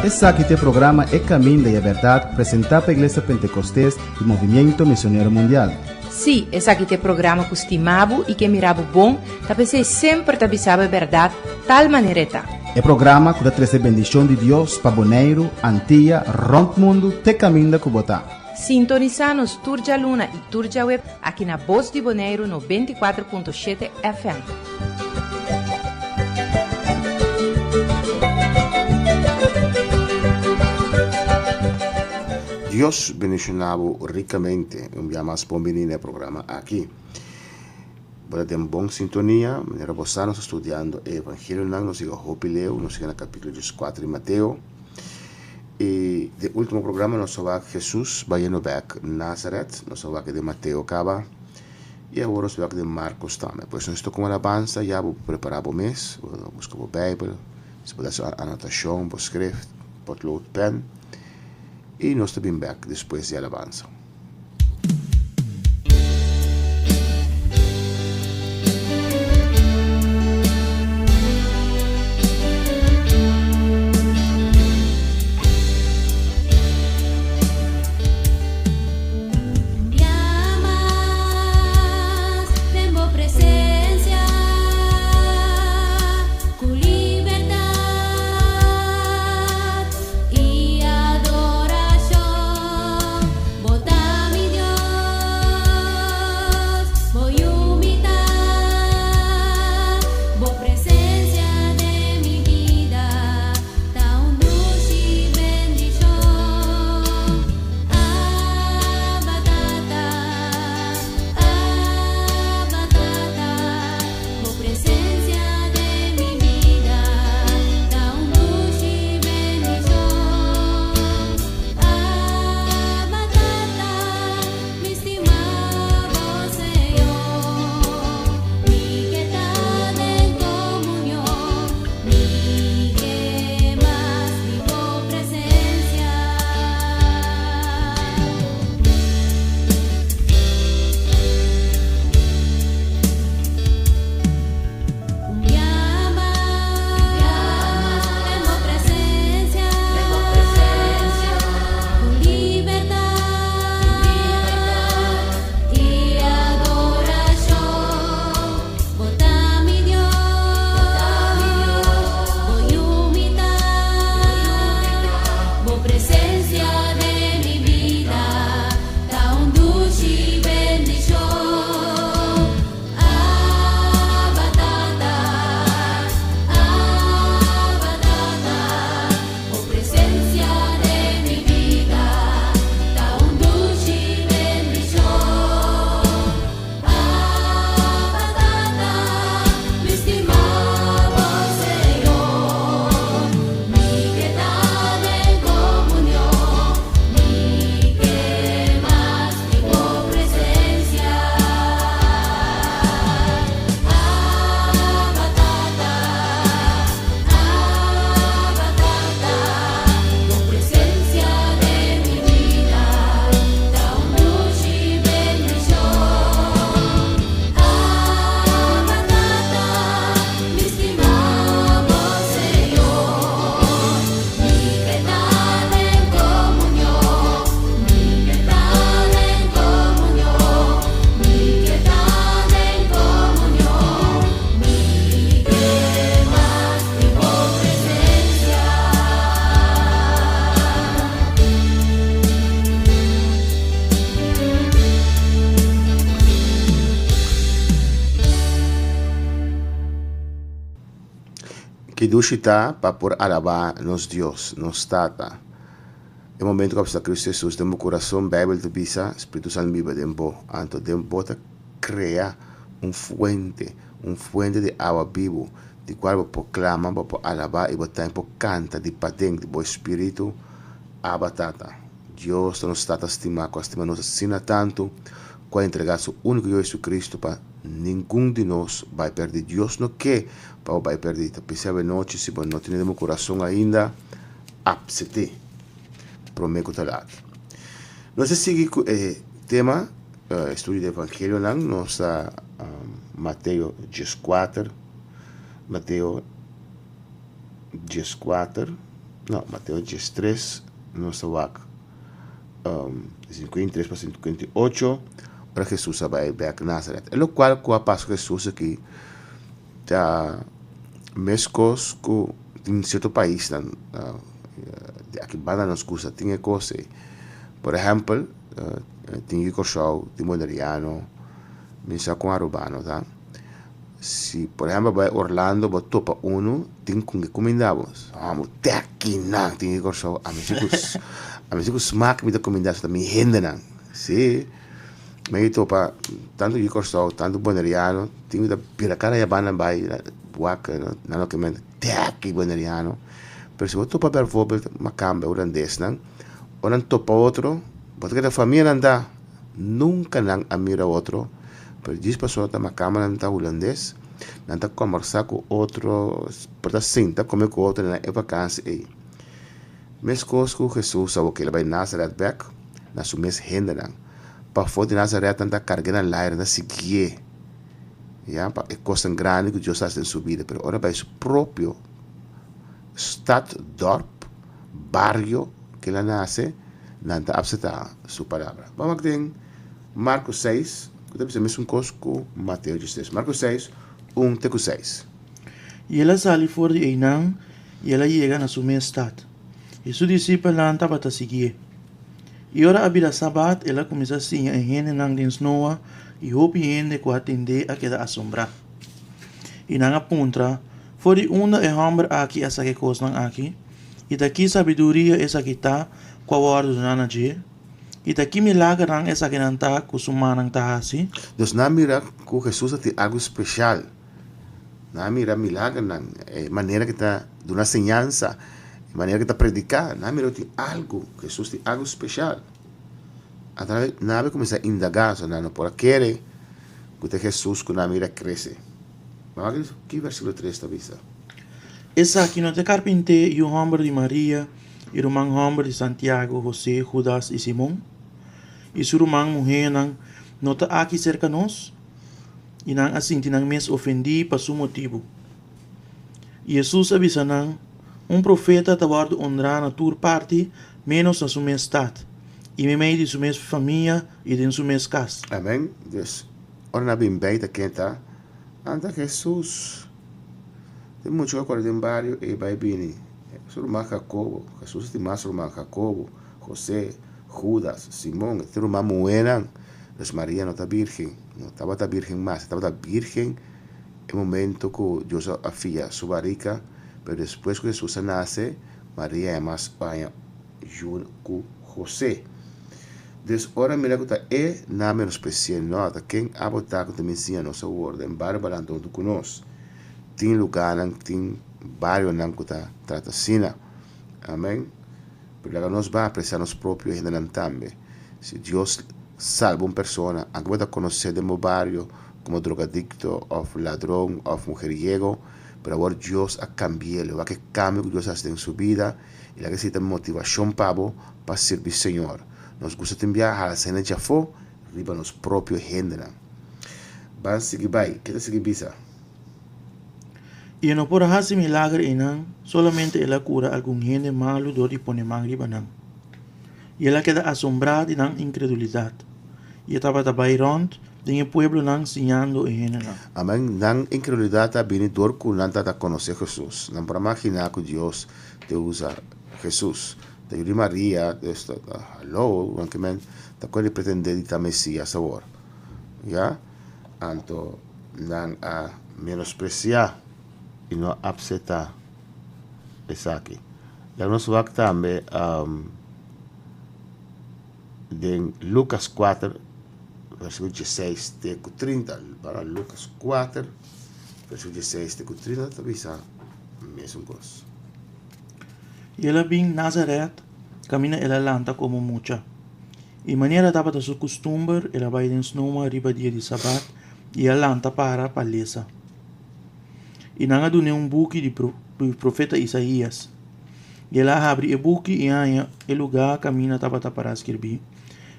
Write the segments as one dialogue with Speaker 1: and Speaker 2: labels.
Speaker 1: Esaki ta e programa E Caminda y e Berdad presenta pa Iglesia Pentecostes y Movimiento Misionero Mundial.
Speaker 2: Sí, esaki ta e programa ku stima bo i ke mira bo bon, ta p'esei semper ta bisa bo e bèrdat tal manera e ta.
Speaker 1: E programa ku ta trese bendishon di Dios pa Boneiru, Antia, rònt mundu te kaminda ku bo ta.
Speaker 2: Sintonisá nos tur djaluna i tur djaweb aki na Bos di Boneiru 94.7 FM.
Speaker 3: Dios bendiciona bo ricamente. Un bia mas bon bini na e programa aki. Bo ta den bon sintonia, manera bo sa nos ta studiando e evangelionan, nos yega hopi leu, nos yega na capitulo dieskuater di Mateo. I den ultimo programa nos a wak Jesus bayendo bek Nazaret, nos a wak den Mateo kaba i awor nos a wak den Marcos tambe. Pues nos ta ku un alabansa, ya bo prepara bo mes, bo buska bo Bijbel, si bo ta hasi anotashon, bo skrift, potlood, pen, i nos ta bin bek despues di alabansa. Ki dushi ta pa por alabá nos Dios, nos Tata. E momento ku a bisa Kristu Hesus den bo kurason, Beibel ta bisa, Spiritu Santu biba den bo. Anto den bo ta krea un fuente, un fuente di awa bibu, di kual bo por klama, bo por alabá i bo tambe por kanta di paden di bo espiritu, Abba Tata. Dios ta nos Tata stimá ku a stima nos asina tantu ku a entregá su úniko Yu Hesukristu pa ningun di nos bai pèrdí. Dios no ke pa bo bai pèrdí. Ta p'esei awenochi si bo no tene den bo kurason ainda, apsept'é promé ku ta lat. Nos a sigui ku e tema, estudio di evangelionan. Nos ta Mateo dieskuater, Mateo. 14, no, Mateo 13, nos ta wak 53 pa 58, ora Jesus a bai bek Nazaret. E lokual ku a pasa ku Jesus aki ta meskos ku tin sierto paisnan di aki banda nos gusta tin e kos ei. Por ehèmpel, tin di Kòrsou, tin boneriano, mi sa kon arubano ta. Si por ehèmpel bo bai Orlando bo topa unu tin ku ke kuminda bo. Amo te akinan tin di Kòrsou ami si ku ami si ku smak mi ta kuminda so ta mi hendenan. Si mi topa tantu di Kòrsou tantu boneriano tin ku ta bira kara ya banda bai wak nan lo ke men te aki boneriano. Pero si bo topa bèvorbèld makamba hulandesnan ora nan topa otro bo ta keda famianan ta. Nunka nan a mira otro, pero djis pasobra ta makamanan ta hulandes, nan ta kòmbersá ku otro, por ta sinta kome ku otro na e vakansi ei. Meskos ku Hesus a wak el a bai Nazaret bèk, na su mes hendenan. Pafó di Nazaret nan ta karg'é na laira, nan ta siguié, ya, pa e kosnan grandi ku Dios a hasi den su bida. Pero ora bai su propio stat, dòrp, bario ku el a nase, nan ta apseptá su palabra. Ban wak den Marko seis, ku ta bisa mesun kos ku Mateo diestres. Marko seis, un te ku seis.
Speaker 4: I el a sali for di einan i el a yega na su mes stat, i su disipelnan tabata siguié. I ora a bira sabat, el a kuminsá siña e hendenan den snoa, i hopi hende ku a tend'é a keda asombrá. I nan a puntra, For di unda e hòmber aki a saka e kosnan aki? I ta ki sabiduria esaki ta ku a wòrdu duná na dje? I ta ki milagernan esakinan ta ku su mannan ta hasi?
Speaker 3: Dus nan a mira ku Hesus a tin algu speshal. Nan a mira milagernan, e manera ku e ta duna señansa, e manera ku e ta prediká. Nan a mira ku tin algu, Hesus tin algu speshal. Anto nan a kuminsá indagá, so nan no por a kere ku ta Hesus ku nan a mira krese. Wak ki versíkulo tres ta bisa.
Speaker 4: Esaki no ta e karpinté yu hòmber di Maria i ruman hòmber di Santiago, Hosé, Hudas i Simon? I su ruman muhénan no ta aki serka nos? I nan a sinti nan mes ofendí pa su motibu. I Hesus a bisa nan, Un profeta ta wòrdu onrá na tur parti ménos na su mes stat, i meimei di su mes famia i den su mes kas.
Speaker 3: Amèn. Dus, ora nan a bin bei ta ken ta? Anta Hesus. Tin mucha ku a kore den bario ei bai bini. Su ruman Jakobo, Hesus tin mas ruman, Jakobo, José, Judas, Simon, e tin ruman muhénan. Dus Maria no ta bírgen, no tabata bírgen mas, e tabata bírgen e momento ku Dios a fia su barika, pero despues ku Hesus a nase, Maria a mas baña yu ku José. Dus ora mira ku ta e nan menospresi'é, no, ta ken abo ta ku ta bin siña nos awor den bario balanto huntu ku nos? Tin lugánan, tin barionan ku ta trata asina. Amèn. Pero laga nos ban apresiá nos propio hendenan tambe. Si Dios salba un persona, anke bo ta konosé den bo bario komo drogadikto òf ladron òf mujeriego, pero awor Dios a kambi'é, lo wak e kambio ku Dios a hasi den su bida, I laga esei ta motivashon pa bo pa sirbi Señor. Nos gusta tin bia halsa hende djafó riba nos propio hendenan. Ban sigui bai, ke ta sigui bisa?
Speaker 4: I e no por a hasi milager einan, solamente el a kura algun hende malu dor di pone man riba nan. I el a keda asombrá di nan inkredulidat, i e tabata bai rònt den e pueblonan siñando e hendenan.
Speaker 3: Amen. Nan inkredulidat a bini dor ku nan tabata konosé Hesus. Nan por a maginá ku Dios te usa Hesus. Ta yu di Maria, dus ta haló, wan ke men ta kore di pretendé di ta Mesias awor. Ya? Anto nan a menospresiá i no a apseptá esaki. Laga nos wak tambe den Lukas kuater, versíkulo dieseis te ku trinta. Para Lukas kuater, versíkulo dieseis te ku trinta ta bisa. Mesun kos.
Speaker 4: I el a bin Nazaret, kaminda el a lanta komo mucha. I manera tabata su kustumber, el a bai den snoma riba dia di sabat i a lanta para pa lesa. I nan a dun'é un buki di profeta Isaías. I el a habri e buki i a haña e lugá kaminda tabata pará skirbí,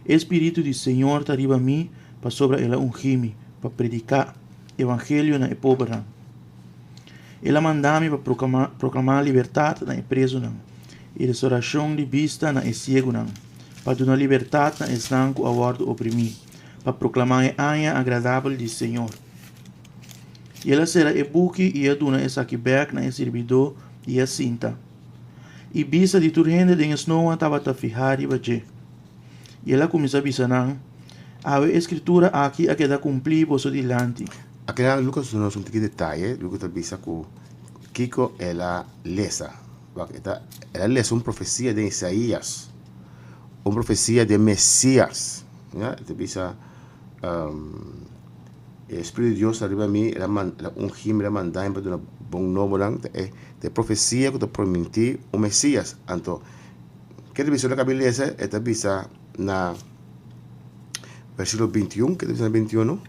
Speaker 4: E spiritu di Señor ta riba mi, pasobra el a ungí mi pa prediká evangelio na e pobernan. El a manda mi pa proklamá libertat na e prezunan, i restorashon di bista na e siegunan, pa duna libertat na esnan ku a wòrdu oprimí, pa proklamá e aña agradabel di Señor. I el a sera e buki i a duna esaki bèk na e sirbidó i a sinta. I bista di tur hende den e snoa tabata fihá riba dje. I el a kuminsá bisa nan, Awe e Skritura aki a keda kumplí boso dilanti.
Speaker 3: Akinan Lukas duna nos un tiki detaye, Lukas ta bisa ku kiko el a lesa. Wak, e ta, el a lesa un profesia den Isaías, un profesia den Mesías. Ya, e ta bisa, E Spiritu di Dios ta riba mi, el a man, el a ungí mi, el a manda mi pa duna bon nobonan. Ta e, ta e profesia ku ta primintí un Mesías. Anto, ke ta bisa ora kabi lesa? E ta bisa na versíkulo bintiun, ke ta bisa na bintiunu?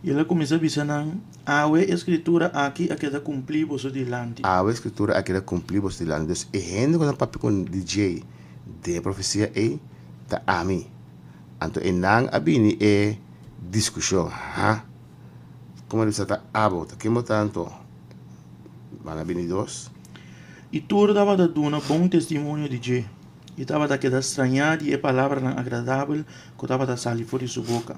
Speaker 4: I el a kuminsá bisa nan, Awe e Skritura aki a keda kumplí boso dilanti.
Speaker 3: Awe e Skritura a keda kumplí boso dilanti. Dus e hende ku nan papia ku DJ den e profesia ei ta ami. Anto e nan a bini e diskushon, Ha? Komo el bisa ta abo? Ta ken bo ta anto? Nan a bini dos.
Speaker 4: I tur tabata duna bon testimonio di dje, i tabata keda strañá di e palabranan agradabel ku tabata sali for di su boka.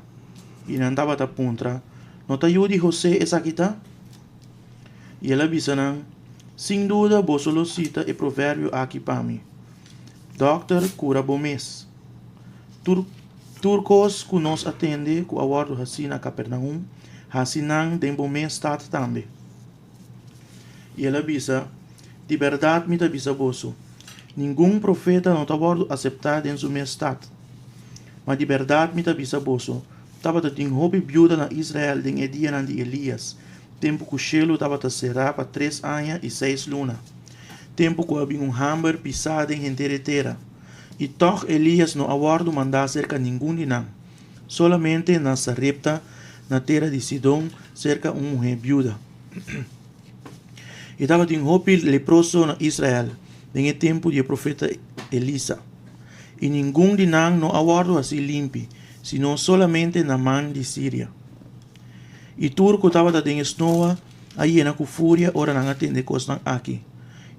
Speaker 4: I nan tabata puntra, No ta yu di Hosé esaki ta? I el a bisa nan, Sin duda boso lo sita e proverbio aki pa mi, Dòkter, kura bo mes. Tur tur kos ku nos a tende ku a wòrdu hasí na Kapernaum, hasi nan den bo mes stat tambe. I el a bisa, Di bèrdat mi ta bisa boso, ningun profeta no ta wòrdu aseptá den su mes stat. Ma di bèrdat mi ta bisa boso, tabata tin hopi biuda na Israel den e dianan di Elias, tempu ku shelu tabata será pa tres aña i seis luna, tempu ku a bin un hamber pisá den henter e tera. I tòg Elias no a wòrdu mandá serka ningun di nan, solamente na Sarepta, na tera di Sidon, serka un muhé biuda. I tabatin hopi leproso na Israel den e tempu di e profeta Elisa, i ningun di nan no a wòrdu hasí limpi, sino solamente Naman di Siria. I tur ku tabata den e snoa a yena ku furia ora nan a tende e kosnan aki,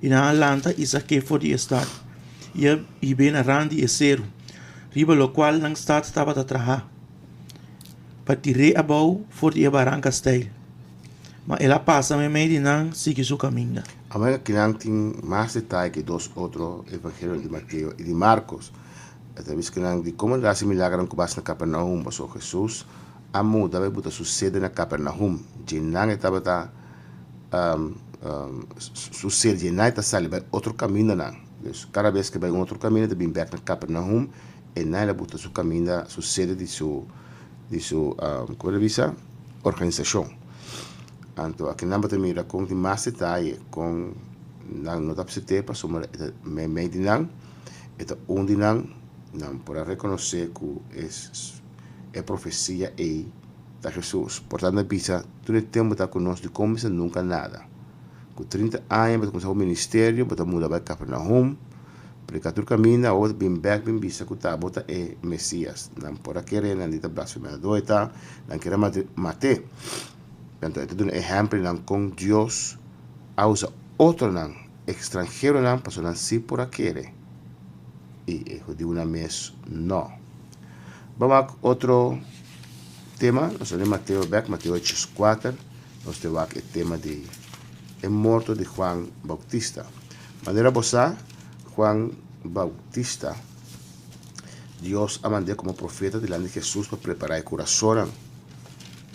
Speaker 4: i nan a lanta i sak'é for di e stat, i a hib'é na rand di e seru, riba lokual nan stat tabata traha, pa tir'é abou for di e baranka steil. Ma el a pasa meimei di nan sigui su kaminda.
Speaker 3: Awor kinan tin mas detaye ku e dos otro evangelionan di Mateo i di Markos. E ta bisa kinan di komo el a hasi milagernan ku bas na Kapernaum, pasobra Hesus a muda bai buta su sede na Kapernaum. Dje nan e tabata su sede, dje nan e ta sali bai otro kamindanan. Dus kada bes ke bai un otro kaminda e ta bin bek na Kapernaum, e nan el a buta su kaminda, su sede di su di su komo ta bisa organisashon. Anto aki nan bo ta mira kon tin mas detaye kon nan no ta apsept'é pasobra e ta meimei di nan, e ta un di nan, nan por a rekonosé ku e E profesia ei ta Hesus. Por tanto a bisa, Tur e tempu ta ku nos, dikon bisa nunka nada? Ku 30 aña bo ta kuminsá bo ministerio, bo ta muda bai Kapernaum, prediká tur kaminda, awor bo ta bin bèk bin bisa ku ta bo ta e Mesias. Nan por a kere, nan di ta blasfemadó e ta, nan kere mat'é. Anto e ta duna ehèmpelnan kon Dios a usa otronan, ekstranheronan, pasobra nan sí por a kere, i e hudiunan mes nò. Bo wak otro tema, nos ta den Mateo bek, Mateo 4, nos ta wak e tema di e morto di Juan Bautista. Manera bo sa, Juan Bautista, Dios a mand'é komo profeta dilanti di Hesus pa prepará e kurasonnan.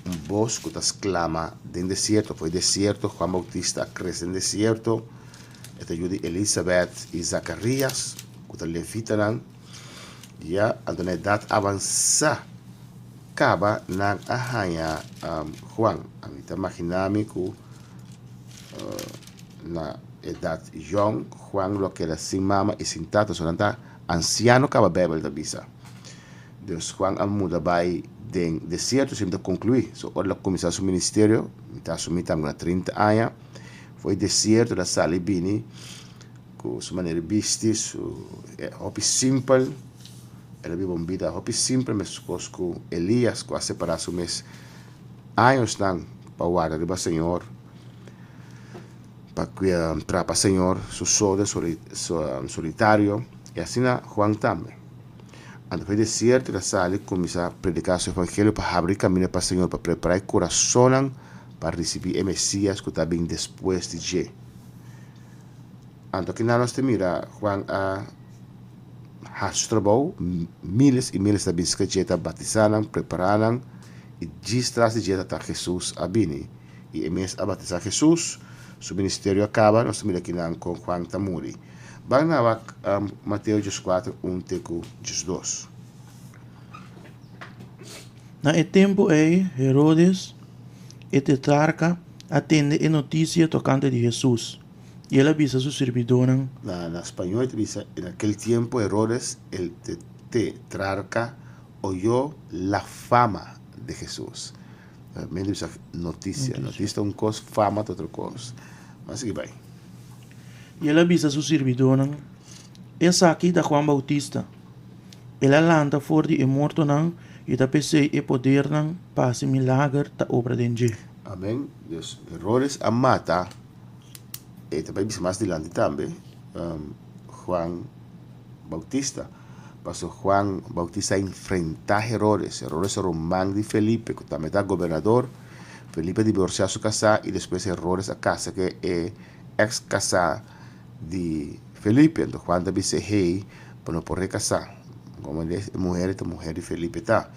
Speaker 3: Un bos ku ta sklama den desierto. Foi desierto, Juan Bautista a krese den desierto. E ta yu di Elisabet i Zakarias, ku ta levitanan. Ya, anto na edat avansá kaba nan a haña Juan. Ami ta maginá mi ku na edat yòn Juan lo a keda sin mama i sin tata, so nan ta ansiano kaba Beibel ta bisa. Dus Juan a muda bai den desierto, si mi ta konkluí. So ora el a kuminsá su ministerio, mi ta asumí tambe na 30 aña, for e desierto el a sali bini. Ku su manera di bisti, su e hopi simpel, el a biba un bida hopi simpel meskos ku Elias ku a separá su mes añosnan pa warda riba Señor. Pa trapa Señor su so den solitario, i asina Juan tambe. Anto for di desierto el a sali kuminsá prediká su evangelio pa habri kaminda pa Señor, pa prepará e kurasonnan pa risibí e Mesias ku ta bin despues di dje. Anto kinan nos ta mira Juan a hasi su trabou, miles i miles ta bin serka dje, ta batisá nan, prepará nan, i djis tras di dje ta Hesus a bini. I e mes a batisá Hesus. Su ministerio a kaba, nos ta mira kinan kon Juan ta muri. Ban na wak Mateo 14, 1 te ku 12.
Speaker 4: Na e tempu ei Herodes, e tetrarka, a tende e notisia tokante di Hesus, i el a bisa su sirbidónan.
Speaker 3: Na spañó e ta bisa, En aquel tiempo Herodes, el tetrarca, oyó la fama de Jesús. Mi ta bisa notisia. Notisia ta un kos, fama ta otro kos. Mas sigui bai.
Speaker 4: I el a bisa su sirbidónan, Esaki ta Juan Bautista. El a lanta for di e mortonan i ta p'esei e podernan pa hasi milager ta obra den dje.
Speaker 3: Amen. Dus Herodes a mata, e ta bai bisa mas dilanti tambe, Juan Bautista. Pasobra Juan Bautista a enfrentá Herodes. Herodes ta ruman di Felipe, ku tambe ta gobernador. Felipe a divorsiá su kasá i despues Herodes a kasa ku e eks kasá di Felipe. Anto Juan ta bis'é, Hey, bo no por rekasá. Komo e muher ta muher di Felipe ta.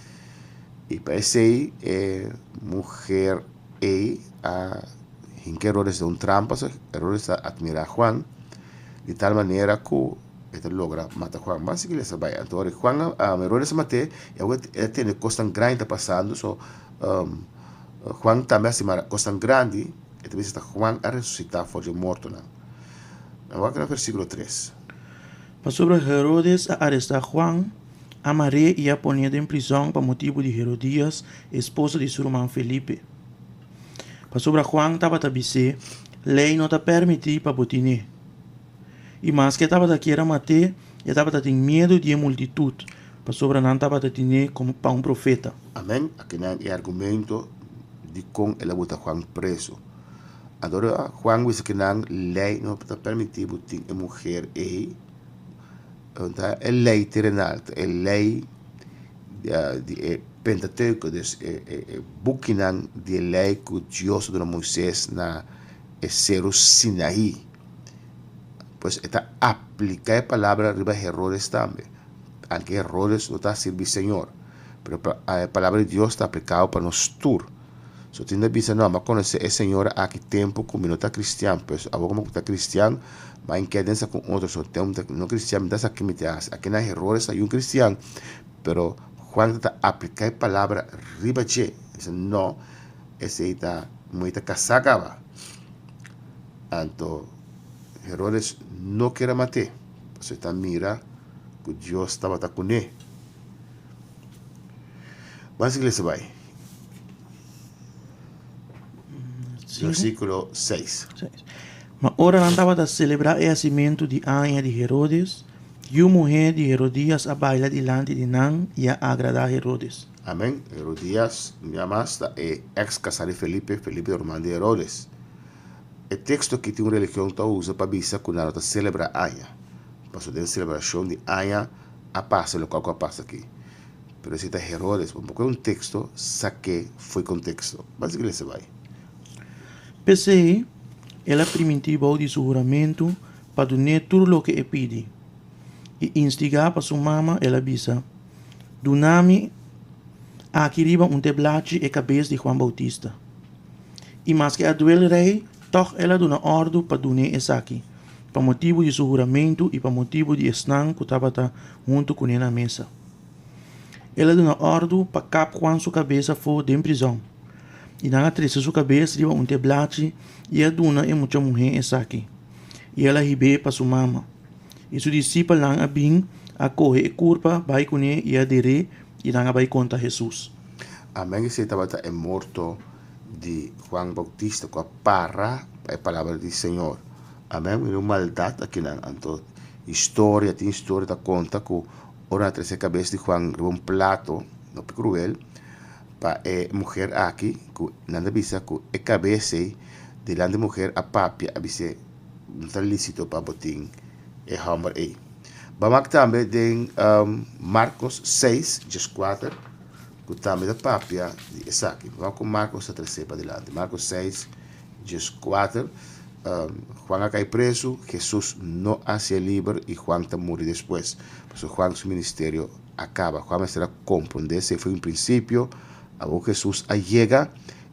Speaker 3: I pa esei e muher ei a hinka Herodes den un trampa. Herodes ta atmirá Juan di tal manera ku E ta logra mata Juan. Mas iglesia bai. Anto ora Juan a Herodes a mat'é, i awor e a tende kosnan grandi ta pasando, so Juan tambe a hasi kosnan grandi, e ta bisa ta Juan a resusitá for di e mortonan. Nan wak na versíkulo tres.
Speaker 4: Pasobra Herodes a arestá Juan, a mar'é i a pon'é den prizòn pa motibu di Herodías, esposa di su ruman Felipe. Pasobra Juan tabata bis'é, Lei no ta pèrmití pa bo tin'é. I maske e tabata kier a mat'é, e tabata tin miedu di e multitut, pasobra nan tabata tin'é komo pa un profeta.
Speaker 3: Amèn. Akinan e argumento dikon el a buta Juan preso. Anto ora Juan bisa ku nan lei no ta permití bo tin e muher ei, ta e lei terenal, ta e lei di e Pentateuco, dus e bukinan di e lei ku Dios a duna Moises na e seru Sinaí. Pues e ta apliká e palabra riba Herodes tambe. Anke Herodes no ta sirbi Señor, pero e palabra di Dios ta aplikabel pa nos tur. So tin ta bisa, no, mi a konosé e señora aki tempu ku mi no ta kristian, pues awor ku mi ta kristian, mi a inkeda den sa ku otro. So tempu mi ta no kristian, mi ta sa ke mi ta hasi. Aki na Herodes ta un kristian, pero Juan ta apliká e palabra riba dje. E bisa, no, esei ta muhé ta kasá kaba. Anto Herodes no ker a mat'é, pasobra e ta mira ku Dios tabata kuné. Ban sigui lesa bai. Versíkulo seis.
Speaker 4: Ma ora nan tabata selebrá e hasimentu di aña di Herodes, yu muhé di Herodías a baila dilanti di nan i a agradá Herodes.
Speaker 3: Amén. Herodías, un bia mas, ta e eks kasá di Felipe, Felipe ta ruman di Herodes. E teksto aki tin un religion ta usa pa bisa ku nan no ta selebrá aña, pasobra den selebrashon di aña a pasa lokual ku a pasa aki. Pero esei ta Herodes, bo por kohe un teksto sak'é fo'i konteksto. Ban sigui lesa bai.
Speaker 4: P'esei, el a primintí bou di su huramentu pa dun'é tur loke e pidi. I instigá pa su mama, el a bisa, Duna mi aki riba un teblachi e kabes di Juan Bautista. I maske a duel rei, tòg el a duna òrdu pa dun'é esaki, pa motibu di su huramentu i pa motibu di esnan ku tabata huntu kuné na mesa. El a duna òrdu pa kap Juan su kabes afó den prizòn. I nan a trese su kabes riba un teblachi i a duna e mucha muhé esaki, i el a hib'é pa su mama. I su disipelnan a bin, a kohe e kurpa, bai kuné i a der'é, i nan a bai konta Hesus.
Speaker 3: Amen esei tabata e morto di Juan Bautista ku a para pa e palabra di Señor. Amen mira un maldat akinan anto historia tin historia ta konta ku ora nan a trese kabes di Juan riba un plato hopi kruel pa e muher aki ku nan ta bisa ku e kabes ei. Dilanti muher a papia a bis'é, No ta lísito pa bo tin e hòmber ei. Bo wak tambe den Markos seis, dieskuater, ku tambe ta papia di esaki. Bo wak ku Markos ta tres'é padilanti. Markos seis, dieskuater, Juan a kai presu, Hesus no a hasié liber i Juan ta muri despues. Pasobra Juan su ministerio a kaba. Juan mester a komprondé esei for di un prinsipio. Awor ku Hesus a yega,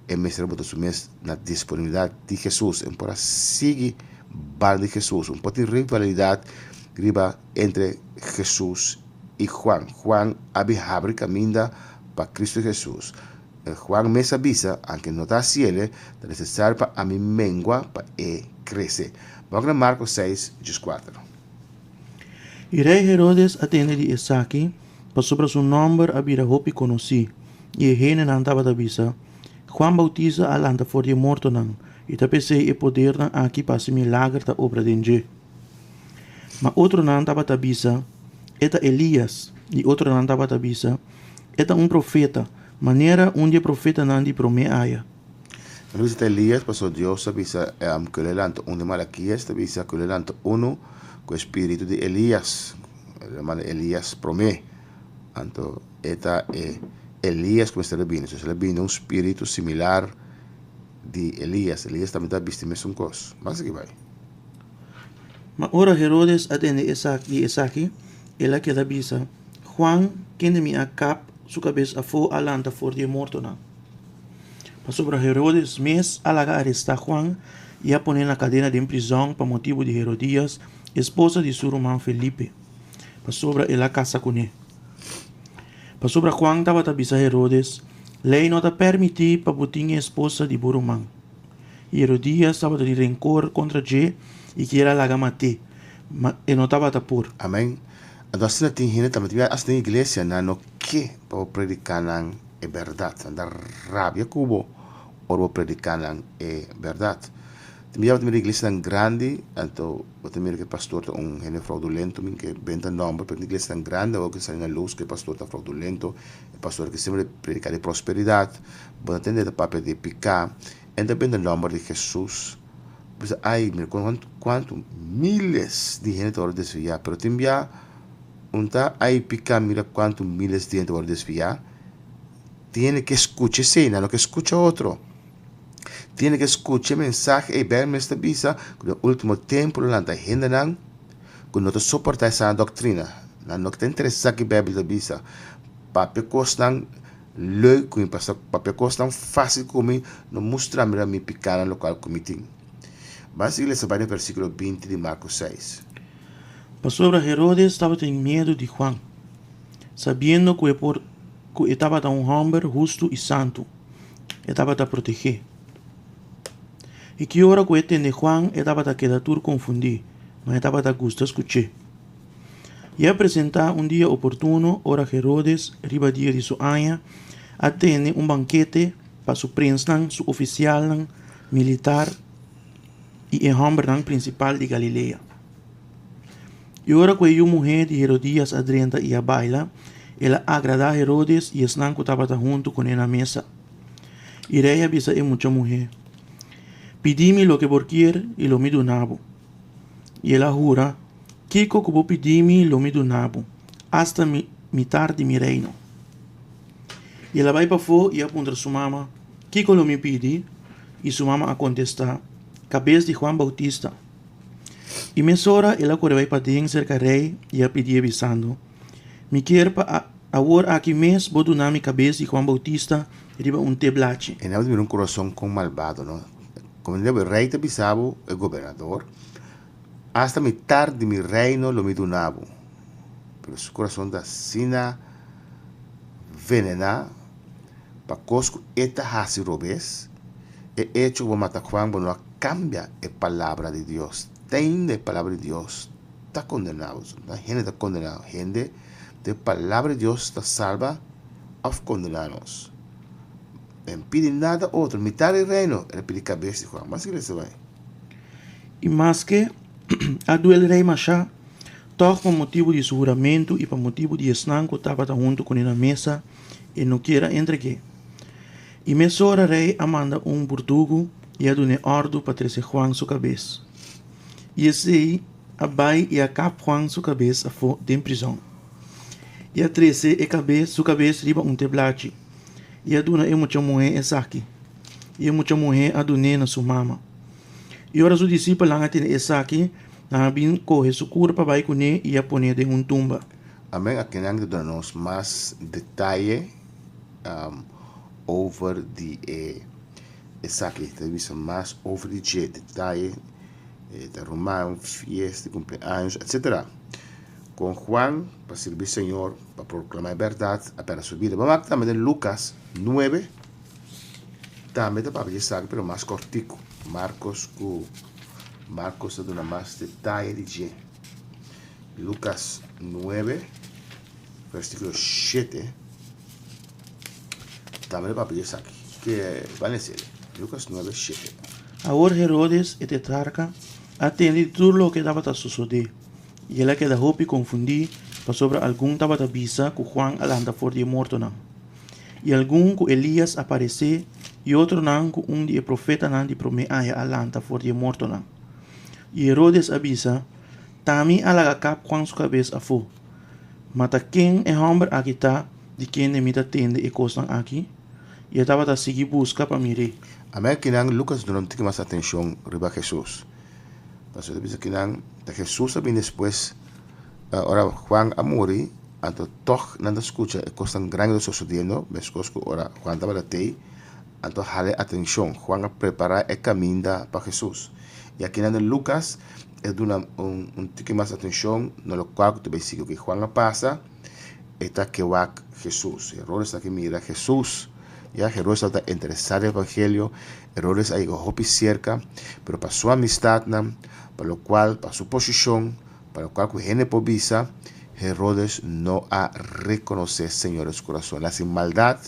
Speaker 3: E mester a bota su mes na disponibilidat di Hesus. E por a sigui banda di Hesus. Un por tin rivalidat riba entre Hesus i Juan. Juan a bin habri kaminda pa Kristu Hesus. Juan mes a bisa, Anke no ta hasiel, ta nesesario pa ami mengua pa e krese. Wak na Marko seis, dieskuater.
Speaker 4: I rei Herodes a tende di esaki, pasobra su nòmber a bira hopi konosí, i e hendenan tabata bisa, Juan Boutista a lanta for di e mortonan, i ta p'esei e podernan aki pa hasi milager ta obra den dje. Ma otronan tabata bisa, E ta Elias, i otronan tabata bisa, E ta un profeta, manera un di e profetanan di promé aya.
Speaker 3: Nan bisa ta Elias, pasobra Dios a bisa ku el a lanta un di Malakias ta bisa ku el a lanta unu ku e spiritu di Elias. El a manda Elias promé. Anto e ta e Elias ku mester a bini. So el a bini un spiritu similar di Elias. Elias tambe ta bisti mesun kos. Mas aki bai.
Speaker 4: Ma ora Herodes a tende di esaki, el a keda bisa, Juan, kende mi a kap su kabes afó, a lanta for di e mortonan. Pasobra Herodes mes a laga arestá Juan i a pon'é na kadena den prizòn pa motibu di Herodias, esposa di su ruman Felipe, pasobra el a kasa kuné. Pasobra Juan tabata bisa Herodes, Lei no ta pèrmití pa bo tin e esposa di bo ruman. I Herodias tabata di renkor kontra dje i kier a laga mat'é, ma e no tabata por.
Speaker 3: Amèn. Anto asina tin hende tambe tin bia asta den iglesia nan no ke pa bo prediká nan e bèrdat. Nan ta rabia ku bo ora bo prediká nan e bèrdat. Tin bia bo ta mira iglesianan grandi, anto bo ta mira ku e pastor ta un hende fraudulento, mi ke benta nòmber, pero tin iglesianan grandi awor ku sali na lus ku e pastor ta fraudulento, e pastor ke semper prediká di prosperidat, bo ta tende ta papia di piká, en ta benta nòmber di Hesus. Bo bisa, ai, mira kuantu miles di hende ta wòrdu desviá, pero tin bia un ta ai piká mira kuantu miles di hende ta wòrdu desviá. Tiene ke skucha esei, nan no ke skucha otro. Tiene ke skucha e mensahe ei. Beibel mes ta bisa ku den ultimo tempu lo lanta hendenan ku no ta soportá e sana doktrina. Nan no ta interesá ke Beibel ta bisa. Papia kosnan leuk ku mi, papia kosnan fásil ku mi, no mustra mi mi pikánan lokal ku mi tin. Ban sigui lesa bai na versíkulo 20 di Marko 6.
Speaker 4: Pasobra Herodes tabatin miedu di Juan, sabiendo ku e por ku e tabata un hòmber hustu i santu, e tabata proteg'é. I ki ora ku e tende Juan, e tabata keda tur konfundí, ma e tabata gusta skuch'é. I a presentá un dia oportuno ora Herodes, riba dia di su aña, a tene un bankete pa su prensnan, su ofisialnan militar i e hòmbernan prinsipal di Galilea. I ora ku e yu muhé di Herodias a drenta i a baila, el a agradá Herodes i esnan ku tabata huntu kuné na mesa. I rei a bisa e mucha muhé, Pidi mi loke bo kier i lo mi duna bo. I el a hura, Kiko ku bo pidi mi lo mi duna bo, asta mitar di mi reino. I el a bai pafó i a puntra su mama, Kiko lo mi pidi? I su mama a kontestá, Kabes di Juan Boutista. I mesora el a kore bai paden serka rei i a pidié bisando, Mi kier pa awor aki mes bo duna mi kabes di Juan Boutista riba un teblachi.
Speaker 3: E nan mira un kurason kon malbado, no? Komo e rei ta bisa bo, e gobernador, Asta mitar di mi reino lo mi duna bo. Pero su kurason ta asina venená pa kos ku e ta hasi robes. E echo ku bo mata Juan bo no a kambia e palabra di Dios. Te ainda e palabra di Dios ta kondená bo. No hende ta kondená hende, e palabra di Dios ta salba òf kondená nos. En pidi nada otro, mitar di reino, el a pidi kabes di Juan. Mas iglesia bai.
Speaker 4: I maske a duel rei mashá, tòg pa motibu di su huramentu i pa motibu di esnan ku tabata huntu kuné na mesa, e no kier a entreg'é. I mesora rei a manda un burdugu. i a dun'é òrdu pa trese Juan su kabes. I esei a bai i a kap Juan su kabes afó den prizòn. I a trese e kabes su kabes riba un teblachi, i a duna e mucha muhé esaki, i e mucha muhé a dun'é na su mama. I ora su disipelnan a tende esaki, nan a bin kohe su kurpa bai kuné i a pon'é den un tumba.
Speaker 3: Amen akinan ta duna nos mas detaye over di e esaki ta bisa mas over di dje detaye ta ruman fiesta di cumpleaños etcetera con Juan pa sirbi Señor pa proclama e berdad a perde su bida bo wak tambe den Lucas nuebe tambe ta papia di esaki pero mas cortico Marcos cu Marcos ta duna mas detaye di dje Lucas nuebe versiculo shete tambe ta papia di esaki ke ban lesa Lucas nuebe shete.
Speaker 4: Awor Herodes e tetrarka a tende di tur loke tabata sosodé, i el a keda hopi konfundí pasobra algun tabata bisa ku Juan a lanta for di e mortonan, i algun ku Elías a paresé i otronan ku un di e profetanan di promé aña a lanta for di e mortonan. I Herodes a bisa, T'ami a laga kap Juan su kabes afó. Ma ta ken e hòmber aki ta di kende mi ta tende e kosnan aki? I e tabata sigui buska pa mir'é.
Speaker 3: Amén kinan Lucas duna un tiki mas atencion riba Jesus. Pasobra ta bisa kinan ta Jesus a bini despues ora Juan a muri anto tog nan ta scucha e cosnan grandi ta sosodiendo mescos cu ora Juan tabata tey anto hala e atencion Juan a prepara e caminda pa Jesus. Y akinan den Lucas e duna un tiki mas atencion na locual cu ta bay sigui oke Juan a pasa e ta ke wak Jesus. Herodes ta ke mira Jesus. Ya, Herodes tabata interesá den evangelio, Herodes a yega hopi serka, pero pa su amistadnan, pa lokual, pa su posishon, pa lokual ku hende por bisa, Herodes no a rekonosé Señor den su kurason. El a hasi maldat,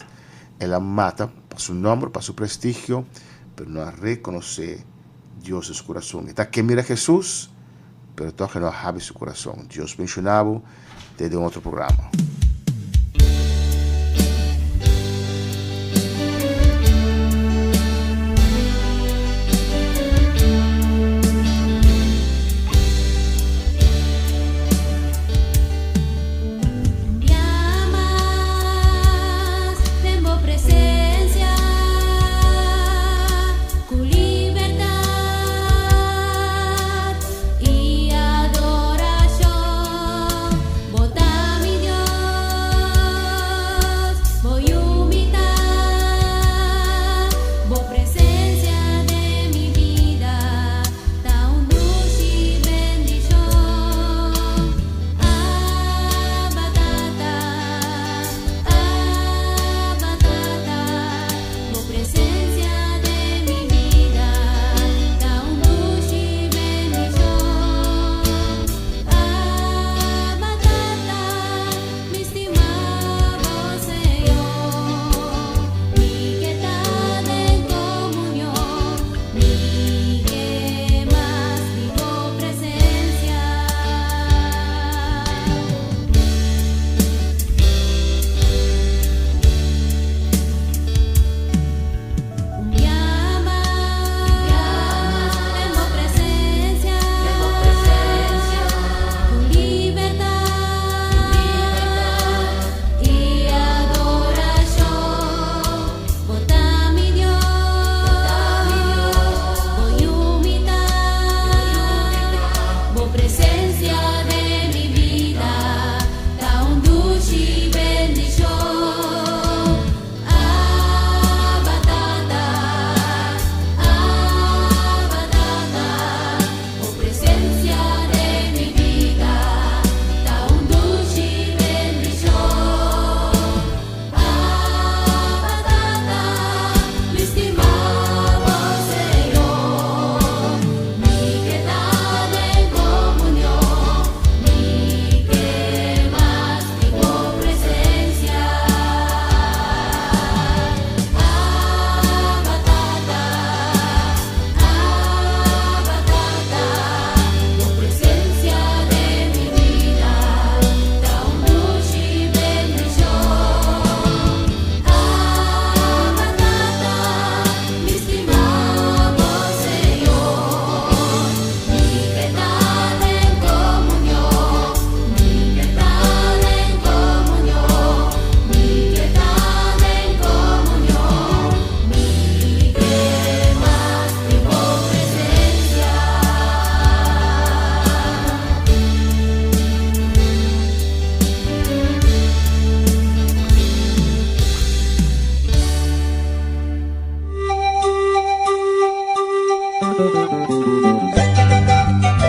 Speaker 3: el a mata pa su nòmber, pa su prestigio, pero no a rekonosé Dios den su kurason. E ta ke mira Jesus, pero tòg e no a habri su kurason. Dios benshoná bo te den otro programa.
Speaker 5: Den bo presencia cu libertad y adoracion. Bo ta mi Dios.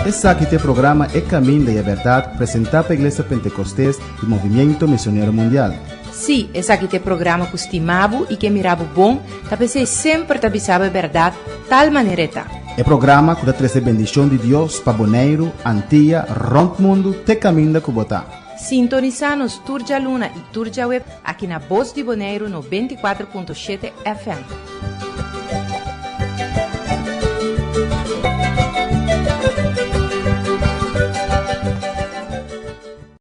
Speaker 1: Esaki ta e programa E Caminda y e Berdad, presenta pa Iglesia Pentecostes y Movimiento Misionero Mundial.
Speaker 2: Sí, esaki ta e programa ku stima bo i ke mira bo bon, ta p'esei semper ta bisa bo e bèrdat tal manera e ta.
Speaker 1: E programa ku ta trese bendishon di Dios pa Boneiru, Antia, rònt mundu te kaminda ku bo ta.
Speaker 2: Sintonisá nos tur djaluna i tur djaweb aki na Bos di Boneiru 94.7 FM.